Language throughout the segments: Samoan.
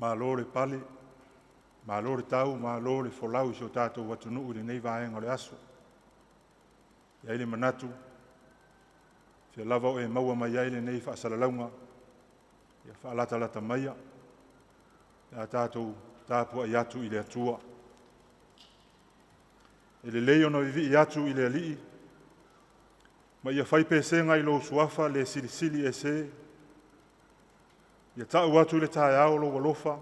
Malo le pale, malo le tau, malo le folau i si o tatou atunuu i lenei vaega o le aso. E i ai le manatu, o fea lava o e maua mai ai lenei faasalalauga, ia faalatalata maia pe a tatou tapuai atu i le Atua. E lelei ona vivii atu i le Alii ma ia fai pesega i lou Suafa le Silisili Ese, ia tau atu i le taeao lou alofa,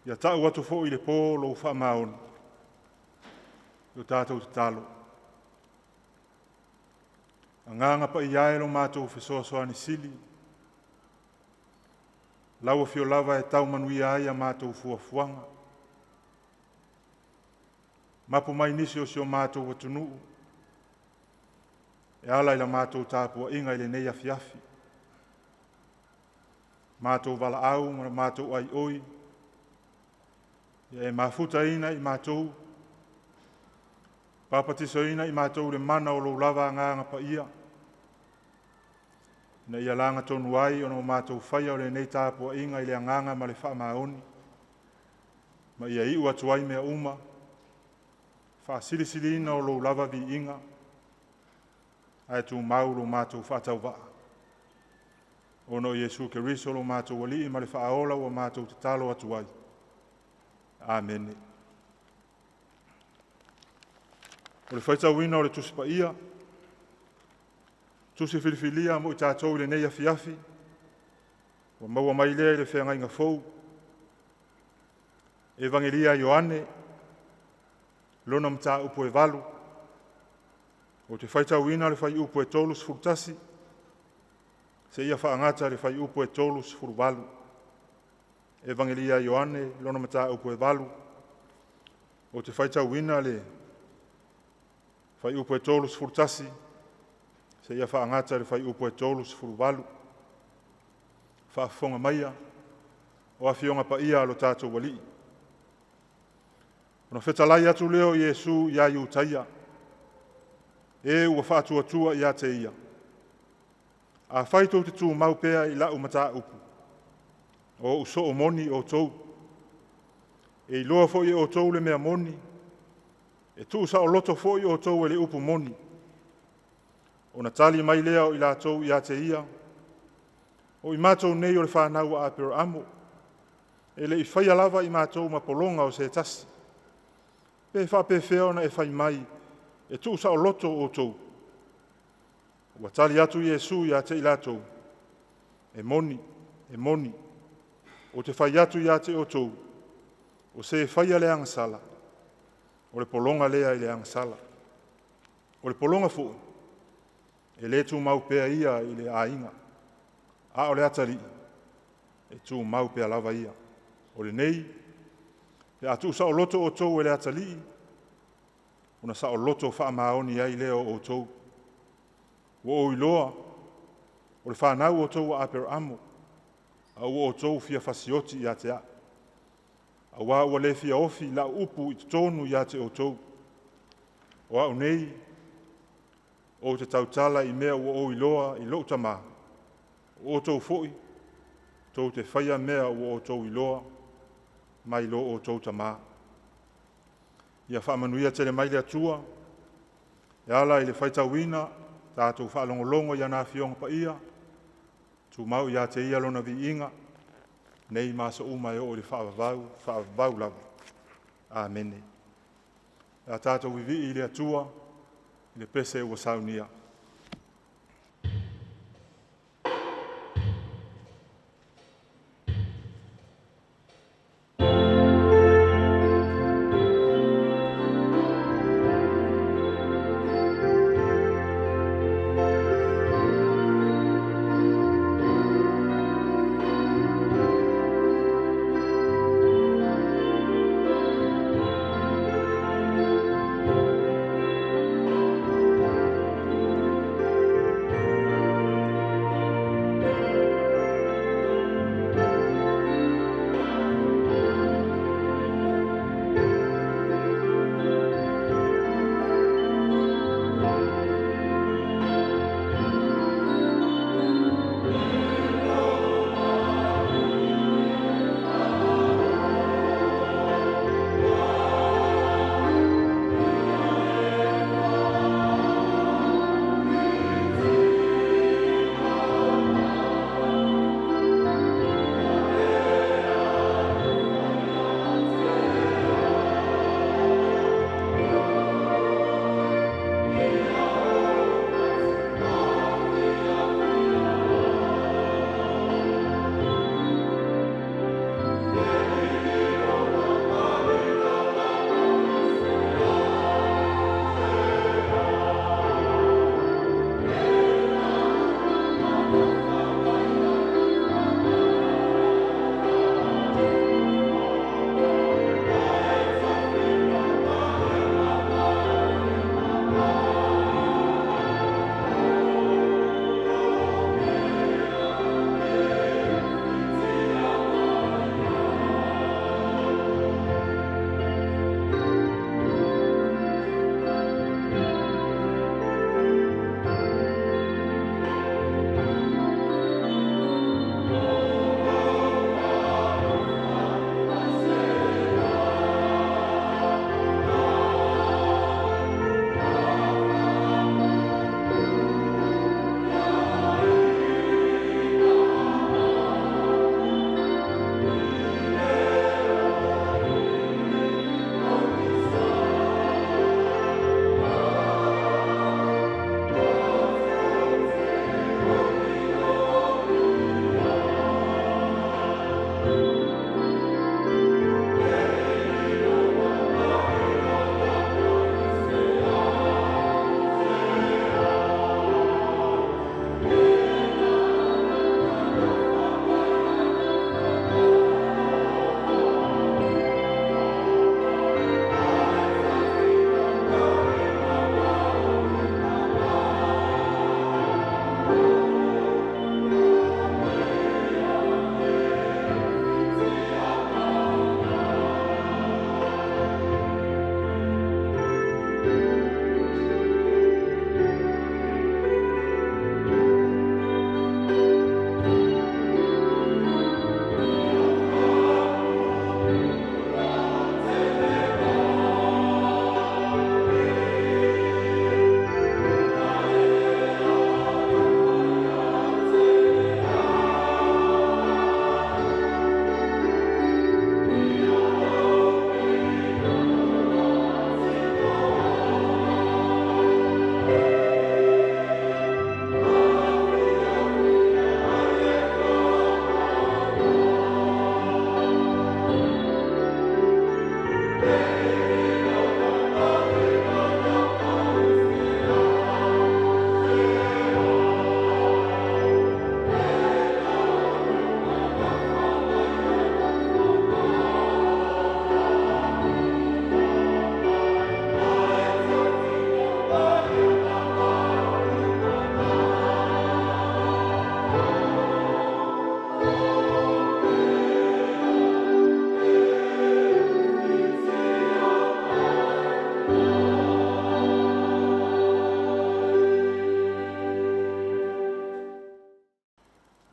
ia tau atu foi i le po lou faamaoni. O tatou tatalo. Agaga Paia e lo matou fesoasoani sili, lau Afio lava e tau manuia ai a matou fuafuaga. Mapu mai nisi o si o matou atunuu e ala i la matou tapuaiga i lenei afiafi, matou valaau ma le matou aioi, ia e mafutaina i matou, papatisoina i matou i le mana o lou lava Agaga Paia, ina ia lagatonu ai ona o matou faia o lenei tapuaiga i le agaga ma le faamaoni, ma ia iu atu ai mea uma, faasilisiliina o lou lava viiga, ae tumau lo matou faatauvaa. Ona o Iesu Keriso lo matou Alii ma le Faaola ua matou tatalo atu ai. Amene. O le faitauina o le Tusi Paia, tusi filifilia mo i tatou i lenei afiafi, ua maua mai lea i le Feagaiga Fou, Evagelia a Ioane, lona mataupu e 8, ou te faitauina le fuaiupu e 31 seia faagata le fuaiupu e 38. Evagelia a Ioane, lona mataupu e 8, ou te faitauina le fuaiupu e 31 seia faagata le fuaiupu e 38. Faafofoga maia o Afioga Paia a lo tatou Alii. Ona fetalai atu lea o Iesu ia Iutaia, e ua faatuatua ia te ia, “Afai tou te tumau pea i lau mataupu, o ou soo moni outou. E iloa foi e outou le mea moni, e tuusaoloto foi outou e le upu moni.” Ona tali mai lea o i latou ia te ia, “O i matou nei o le fanau a Aperaamo, e le i faia lava i matou ma pologa o se tasi. Pe faapefea ona e fai mai, ‘E tuusaoloto outou’?” Ua tali atu Iesu ia te i latou, “E moni, e moni, ou te fai atu ia te outou, o se e faia le agasala, o le pologa lea i le agasala. O le pologa foi, e le tumau pea ia i le aiga, a o le atalii, e tumau pea lava ia. O lenei, pe a tuusaoloto outou e le Atalii, ona saoloto faamaoni ai lea o outou. Ua ou iloa, o le fanau outou a Aperaamo, a ua outou fia fasioti ia te au, aua ua le fia ofi lau upu i totonu ia te outou. O au nei, ou te tautala i mea ua ou iloa i lou Tama, o outou foi, tou te faia mea ua outou iloa mai lo outou tama.” Ia faamanuia tele mai le Atua e ala i le faitauina, tatou faalogologo i ana Afioga Paia, tumau ia te Ia Lona viiga, nei ma aso uma e oo i le faavavau, faavavau lava. Amene. O le a tatou vivii i le Atua i le pese ua saunia.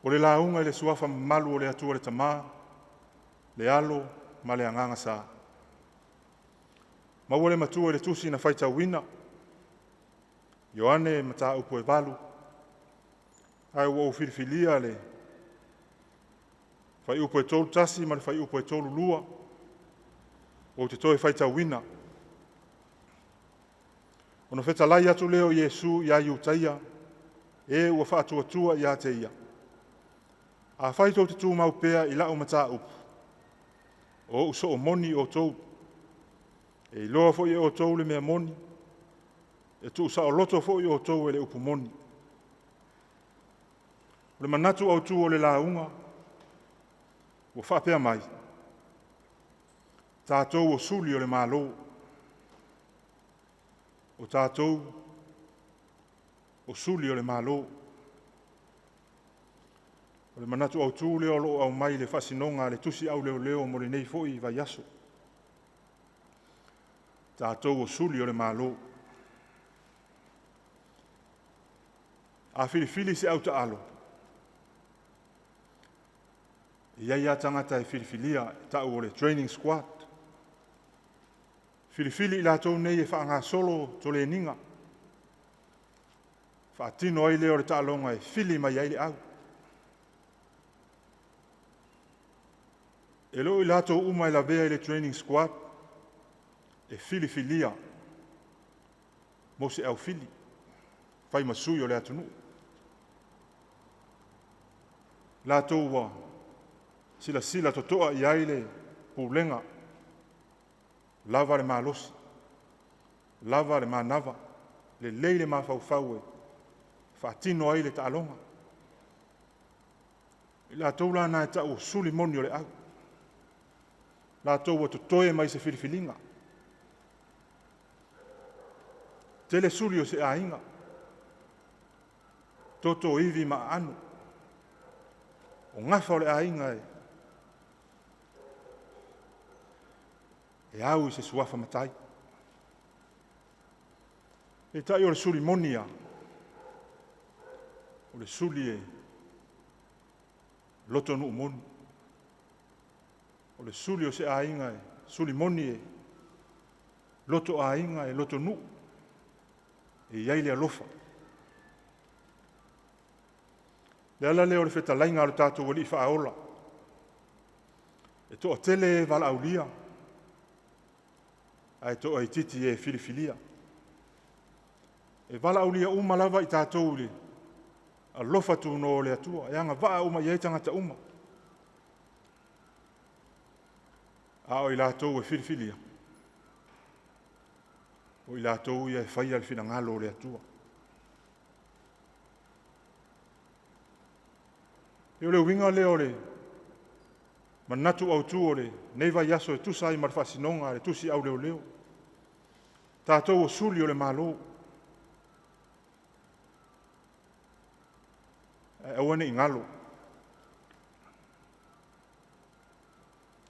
O le lauga i le suafa mamalu o le Atua le Tama, le Alo ma le Agaga Sa. Maua le matua i le tusi na faitauina, Ioane mataupu e 8, ae ua ou filifilia le fuaiupu e 31 ma le fuaiupu e 32, ou te toe faitauina. Ona fetalai atu lea o Iesu ia Iutaia, e ua faatuatua ia te ia, “Afai tou te tumau pea i lau mataupu, o ou soo moni outou, e iloa foi e outou le mea moni, e tuusaoloto foi outou e le upu moni.” O le manatu autu o le lauga ua faapea mai, tatou o suli o le Malo. O tatou o suli o le Malo. O le manatu autu lea o lo o aumai i le faasinoga a le Tusi Auleo mo lenei foi vaiaso. Tatou o suli o le Malo. A filifili se autaalo, e i ai lava tagata e filifilia e tau o le training squad. Filifili i latou nei e faagasolo toleniga, faatino ai lea o le taaloga e fili mai ai le au. E le o i latou uma e lavea i le training squad e filifilia mo se aufili, fai ma sui o le atunuu. Latou ua silasila totoa i ai le pulega, lava le malosi, lava le manava, lelei le mafaufau e faatino ai le taaloga. O i latou la na e tau o suli moni o le au, latou ua totoe mai se filifiliga. Tele suli o se aiga, toto, ivi ma aano. O gafa o le aiga e au i se suafa matai. Peitai o le suli moni lava, o le suli e lotonuu moni. O le suli o se aiga e suli moni e lotoaiga, e lotonuu, e i ai le alofa. O le ala lea o le fetalaiga a lo tatou Alii Faaola, “E toatele e valaaulia, ae toaitiiti e filifilia.” E valaaulia uma lava i tatou i le alofa tunoa o le Atua, e agavaa uma i ai tagata uma, a o i latou e filifilia, o i latou ia e faia le finagalo o le Atua. O le uiga lea o le manatu autu o lenei vaiaso e tusa ai ma le faasinoga a le Tusi Au Leoleo, tatou o suli o le Malo. Ae aua ne i galo,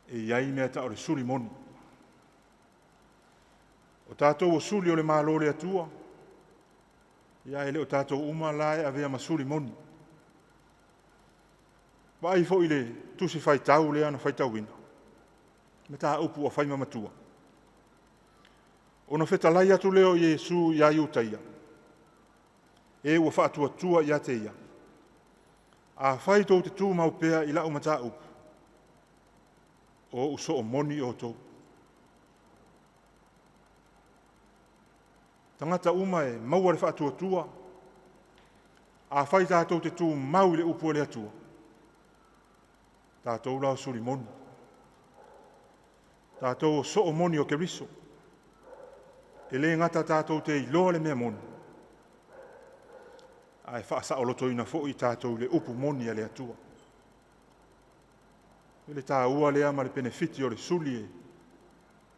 e i ai mea e tau o le suli moni. O tatou o suli o le Malo o le Atua, ae le o tatou uma la e avea ma suli moni. Vaai foi i le Tusi Faitau lea na faitauina, mataupu ua fai ma matua, ona fetalai atu lea o Iesu ia Iutaia, e ua faatuatua ia te ia, “Afai tou te tumau pea i lau mataupu, o ou soo moni outou.” Tagata uma e maua le faatuatua, afai tatou te tumau i le upu a le Atua, tatou la o suli moni, tatou o soo moni o Keriso. E le gata tatou te iloa le mea moni, ae faasaolotoina foi tatou i le upu moni a le Atua. O le taua lea ma le penefiti o le suli e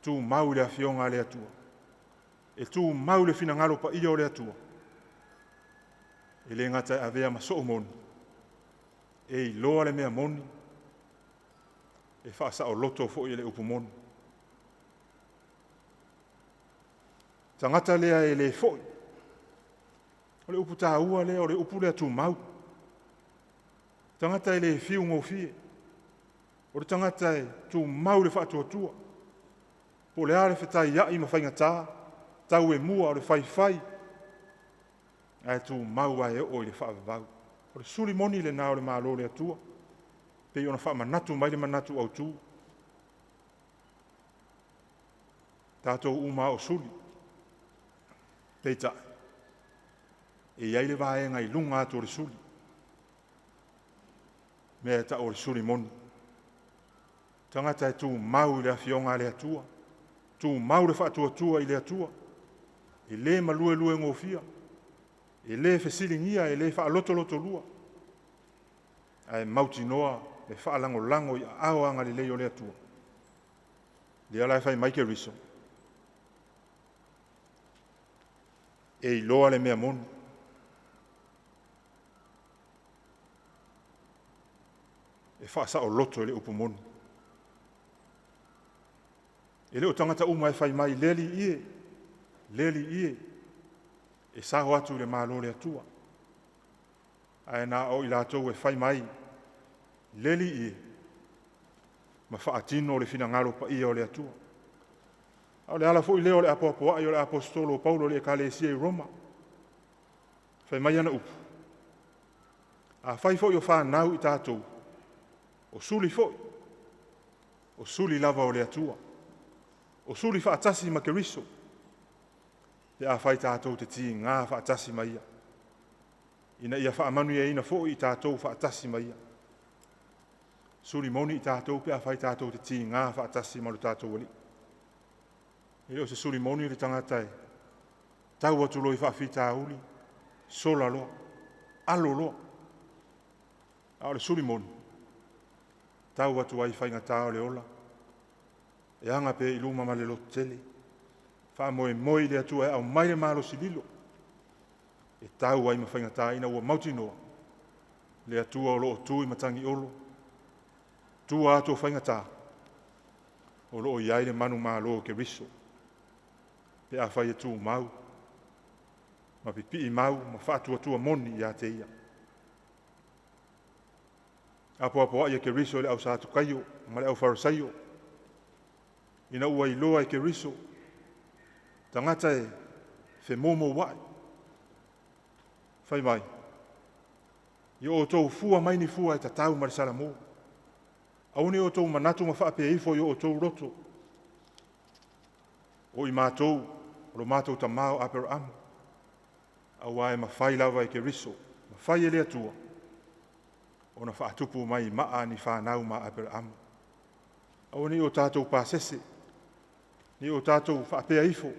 tumau i le Afioga a le Atua, e tumau i le finagalo paia o le Atua, e le gata e avea ma soo moni, e iloa le mea moni, e faasaoloto foi e le upu moni. Tagata lea e le foi. O le upu taua lea, o le upu lea tumau. Tagata e le fiu gofie, o le tagata e tumau le faatuatua, po o le a le fetaiai ma faigata, tau e mua o le faifai, ae tumau lava e oo i le faavavau. O le suli moni lena o le Malo o le Atua, e pei ona faamanatu mai le manatu autu. O tatou uma lava o suli, peitai, e i ai le vaega i luga atu o le suli, mea e tau o le suli moni. O tagata e tumau i le Afioga a le Atua, tumau le faatuatua i le Atua, e le maluelue gofie, e le fesiligia, e le faalotolotolua, ae mautinoa le faalagolago i aao agalelei o le Atua. Lea la e fai mai Keriso, e iloa le mea moni, e faasaoloto i le upu moni. E le o tagata uma e fai mai, “Le Alii e, le Alii e,” e sao atu i le Malo o le Atua, ae na o i latou e fai mai, “Le Alii e,” ma faatino le finagalo paia o le Atua. A o le ala foi lea o le apoapoai o le Aposetolo o Paulo i le Ekalesia i Roma. Fai mai ana upu, “Afai foi o fanau i tatou, o suli foi, o suli lava o le Atua, o suli faatasi ma Keriso, pe afai tatou te tiga faatasi ma Ia, ina ia faamanuiaina foi i tatou faatasi ma Ia.” Suli moni i tatou pe afai tatou te tiga faatasi ma lo tatou Alii. E le o se suli moni le tagata e tau atu loa i faafitauli, sola loa, alo loa. A o le suli moni, e tau atu ai i faigata o le ola, e aga pea i luma ma le lototele, faamoemoe i le Atua e aumai le malosi lilo e tau ai ma faigata ina ua mautinoa le Atua o lo o tu i matagi olo, tua atu o faigata, o lo o i ai le manumalo o Keriso, pe afai e tumau ma pipii mau ma faatuatua moni ia te Ia. Apoapoai a Keriso i le au Satukaio ma le aufarisaio, ina ua iloa e Keriso tagata e femomouai. Fai mai, “Ia outou fua mai ni fua e tatau ma le salamo. Aua ne i outou manatu ma faapea ifo i o outou loto, o i matou, o lo matou tama o Aperamo,” aua e mafai lava e Keriso, mafai e le Atua ona faatupu mai i maa ni fanau ma Aperamo. Aua ne i o tatou pasese, ne i o tatou faapea ifo,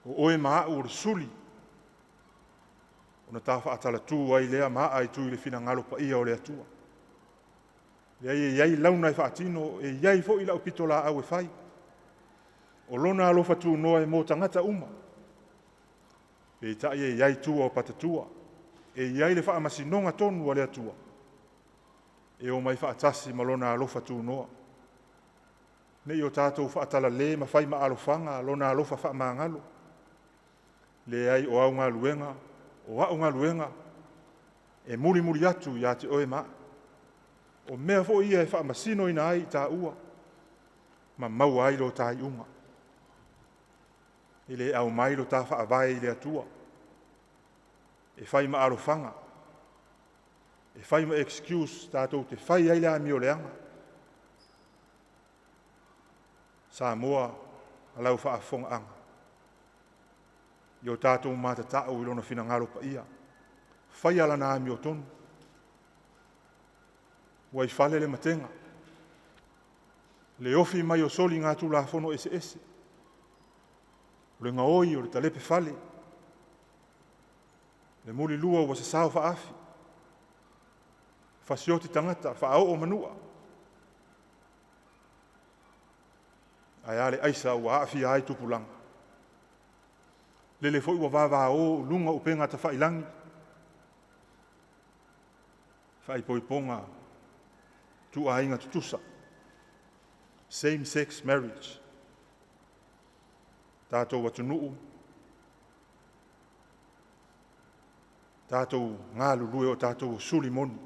o oe ma au o le suli, ona ta faatalatu ai lea ma aa i le finagalo paia o le Atua. Leai, e i ai launa e faatino, e i ai foi lau pitolaau e fai. O Lona alofa tunoa e mo tagata uma, peitai e i ai tua o patatua, e i ai le faamasinoga tonu a le Atua, e omai faatasi ma Lona alofa tunoa. Ne i o tatou faatalale ma fai maalofaga Lona alofa faamagalo. Leai, o au galuega, o au galuega, e mulimuli atu ia te oe ma au. O mea foi ia e faamasinoina ai i taua ma maua ai lo ta iuga. E le aumai lo ta faavae i le Atua e fai maalofaga, e fai ma excuse tatou te fai ai le amio leaga. Samoa ma lau faafofogaaga, ia o tatou matatau i Lona finagalo paia, faia Lana amiotonu. Ua i fale le matega, le ofi mai o soligatulafono eseese, o le gaoi o le talepe fale, le mulilua ua sasao faaafi, fasioti tagata, faaoo manua. Ae a le aisa ua aafia ai tupulaga? Lele foi ua vavao i luga upega tafailagi, faaipoipoga ituaiga tutusa, same sex marriage. Tatou atunuu, Tatou galulue o tatou o suli moni.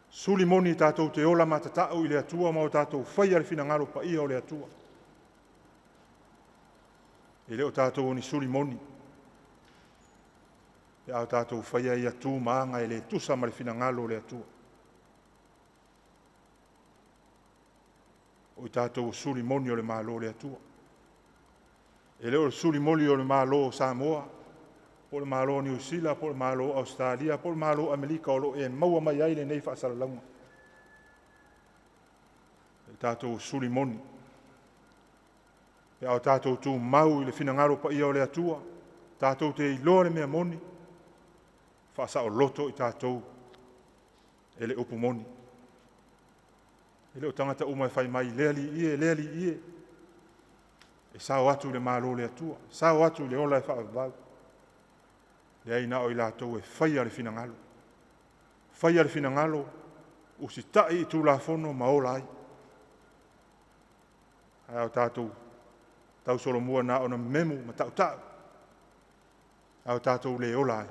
Suli moni tatou te ola matatau i le Atua ma o tatou faia le finagalo paia o le Atua. E le o tatou o ni suli moni, pe a o tatou faia ia tu ma aga e le tusa ma le finagalo o le Atua. O i tatou o suli moni o le Malo o le Atua. E le o le suli moni o le Malo o Samoa, po o le Malo o Niu Sila, po o le Malo o Ausetalia, po o le Malo o Amerika o lo o e maua mai ai lenei faasalalauga. O tatou o suli moni. Pe a o tatou tumau i le finagalo paia o le Atua, tatou te iloa le mea moni, faasaoloto i tatou e le upu moni. E le o tagata uma e fai mai le Alii e, le Alii e, e sao atu i le Malo o le Atua, sao atu i le ola e faavavau. Leai na o i latou e faia le finagalo. Faia le finagalo, usitai i Tulafono ma ola ai. Ae a o tatou tausolomua na ona memu ma tautau, a o tatou le ola ai,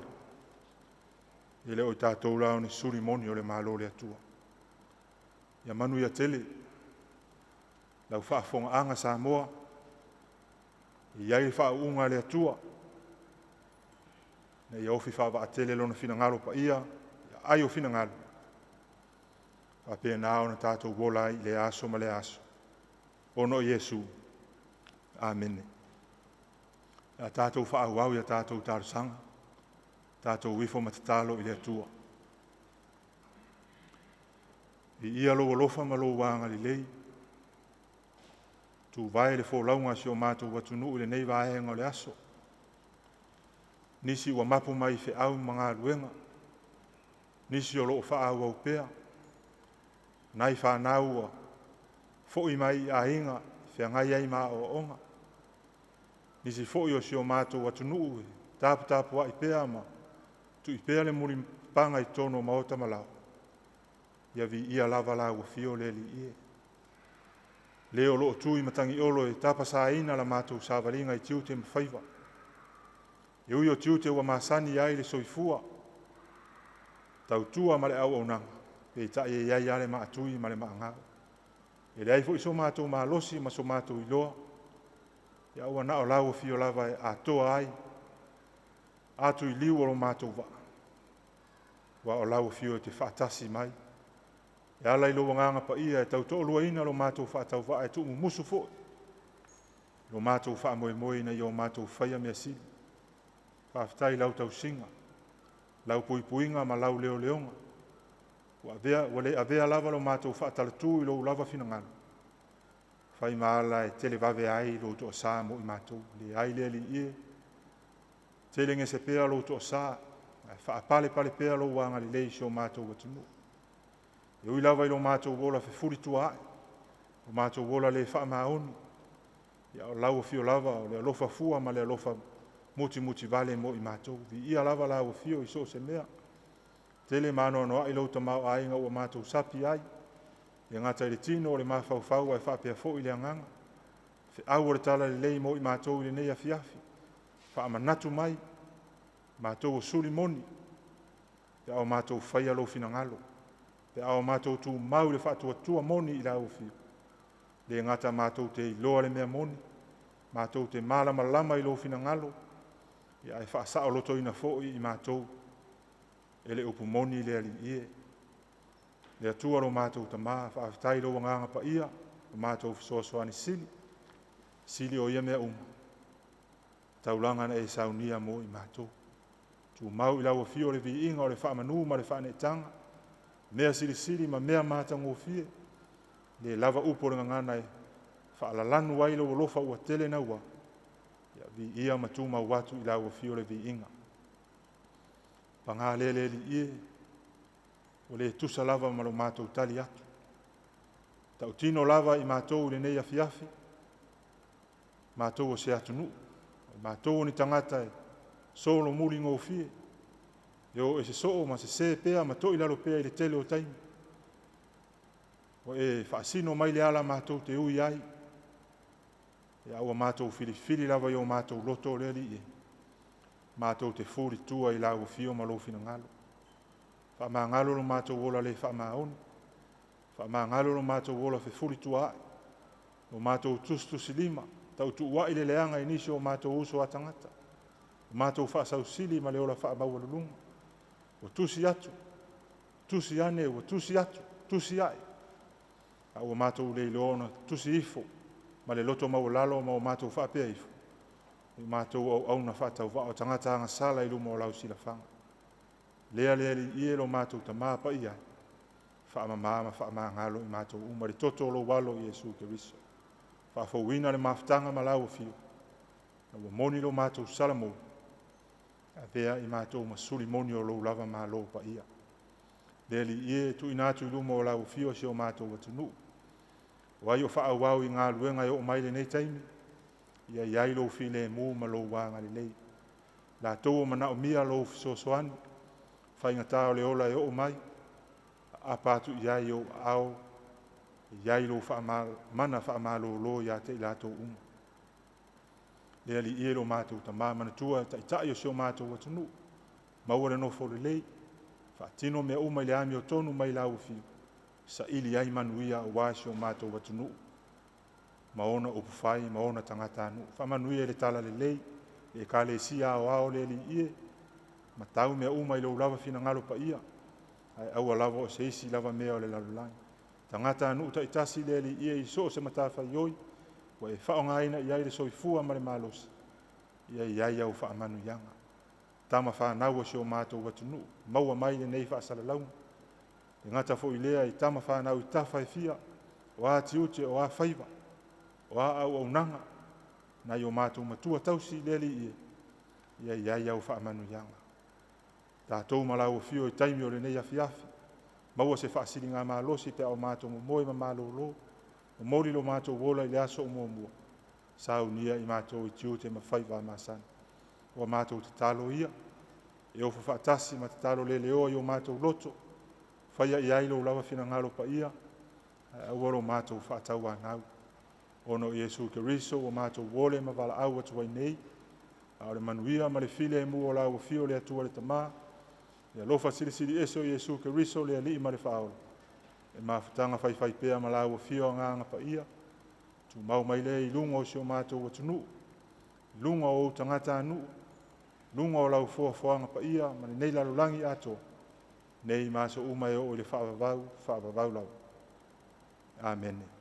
e le o tatou la o ni suli moni o le Malo o le Atua. Ia manuia tele lau faafofogaaga Samoa, e i ai le faauuga a le Atua, ina ia ofi faavaatele Lona finagalo paia i aai o finagalo, faapena ona tatou ola ai i lea aso ma lea aso, ona o Iesu. Amene. O le a tatou faaauau i a tatou talosaga, tatou ifo ma tatalo i le Atua. Viia lou alofa ma lou agalelei, tuvae le folauga a si o matou atunuu i lenei vaega o le aso. Nisi ua mapu mai i feau ma galuega, nisi o lo o faaauau pea, nai fanau ua foi mai i aiga e feagai ai ma aoaoga, nisi foi o si o matou atunuu e taputapuai pea ma tui pea le mulipapaga i totonu o maota ma laoa, ia viia lava lau afio le Alii e. Le o lo o tu i matagiolo e tapasaina la matou savaliga i tiute ma faiva. E ui o tiute ua masani ai le soifua, tautua ma le auaunaga, peitai e i ai lava le maatui ma le maagau. E leai foi so matou malosi ma so matou iloa, a ua na o lau afio lava e atoa ai atu i liu o lo matou vaa, aua o lau afio e te faatasi mai. E ala i lou Agaga Paia e tautoaluaina lo matou faatauvaa e tuumumusu foi lo matou faamoemoe ina ia o matou faia mea sili. Faafetai i lau tausiga, lau puipuiga ma lau leoleoga, ua le avea lava lo matou faatalatu i lou lava finagalo, fai ma ala e televave ai lou toasa mo i matou. Leai le Alii e, tele gese pea lou toasa, ae faapalepale pea lou agalelei i si o matou atunuu. E ui lava i lo matou ola fefulisuaai, lo matou ola le faamaoni, a o lau afio lava o le alofa fua ma le alofa mutimutivale mo i matou. Viia lava lau afio i so o se mea. Tele ma anoanoai lou tamaoaiga ua matou sapi ai, e le gata i le tino, o le mafaufau ae faapea foi le agaga. Feau o le talalelei mo i matou i lenei afiafi, faamanatu mai, matou o suli moni pe a o matou faia lou finagalo, pe a o matou tumau i le faatuatua moni i lau afio. E le gata matou te iloa le mea moni, matou te malamalama i lou finagalo, ae faasaolotoina foi i matou e le upu moni le Alii e. Le Atua lo matou Tama, faafetai i lou Agaga Paia, lo matou fesoasoani sili, sili o ia mea uma, taulaga na e saunia mo i matou. Tumau i lau afio le viiga o le faamanu ma le faaneetaga, mea silisili ma mea matagofie, le lava upu o le gagana e faalalanu ai lou alofa ua tele naua, ia viia ma tumau atu i lau afio le viiga. Paga lea le Alii e, ua le tusa lava ma lo matou tali atu, tautino lava i matou i lenei afiafi, matou o se atunuu, o matou o ni tagata e solomuli gofie, e o ese soo ma sese pea ma toilalo pea i le tele o taimi. Ua e faasino mai le ala matou te ui ai, a ua matou filifili lava i o matou loto le Alii e, Matou te fulitua i lau afio ma lou finagalo. Faamagalo lo matou ola le faamaoni. Faamagalo lo matou ola fefulituaai. O matou tusitusilima, tautuuai le leaga i nisi o matou uso a tagata. O matou faasausili ma le ola faamaualuluga. Ua tusi atu, tusi ane, ua tusi atu, tusi ae. A ua matou le iloa ona tusi ifo ma le loto maualalo ma o matou faapea ifo, o matou o auauna faatauvaa o tagata agasala i luma o lau silafaga. Lea le Alii e lo matou Tamā paia e, faamama ma faamagalo i matou uma i le toto o lou alo Iesu Keriso. Faafouina le mafutaga ma lau afio, ina ua moni lo matou salamou, avea i matou ma suli moni o lou lava Malo paia. Le Alii e, tuuina atu i luma o lau afio si o matou atunuu. O ai o faaauau i galuega e oo mai lenei taimi, ia i ai lou filemu ma lou agalelei. Latou o manaomia lou fesoasoani, faigata o le ola e oo mai, aapa atu i ai ou aao, e i ai lou mana faamalolo ia te i latou uma. Le Alii e lo matou Tamā, manatua Taitai o si o matou atunuu, maua le nofo lelei, faatino mea uma i le amiotonu mai lau afio, saili ai manuia aua si o matou atunuu ma ona upufai ma ona tagatanuu. Faamanuia i le talalelei, i Ekalesia aoao le Alii e, matau mea uma i lou lava finagalo paia, ae aua lava o se isi lava mea o le lalolagi. Tagatanuu taitasi le Alii e i so o se matafaioi ua e faaaogaina i ai le soifua ma le malosi, ia i ai au faamanuiaga. Tama fanau a si o matou atunuu, maua mai lenei faasalalauga, e le gata foi i lea i tama fanau i tafa e fia, o a tiute, o a faiva, o a auaunaga, nai o matou matua tausi le Alii e, ia i ai au faamanuiaga. Tatou ma lau afio i taimi o lenei afiafi, maua se faasiligamalosi pe a o matou momoe ma malolo, momoli lo matou ola i le aso o muamua, saunia i matou i tiute ma faiva masani. Ua matou tatalo ia, e ofo faatasi ma tatalo leleoa i o matou loto, faia i ai lou lava finagalo paia, ae aua lo matou faatauanau. Ona o Iesu Keriso ua matou ole ma valaau atu ai nei, a o le manuia ma le filemu o lau afio le Atua le Tama, le alofa Silisili Ese o Iesu Keriso le Alii ma le Faaola, le mafutaga faifaipea ma lau afio Agaga Paia, tumau mai lea i luga o si o matou atunuu, luga o ou tagatanuu, luga o lau foafoaga paia ma lenei lalolagi atoa, nei ma aso uma e oo i le faavavau, faavavau lava. Amene.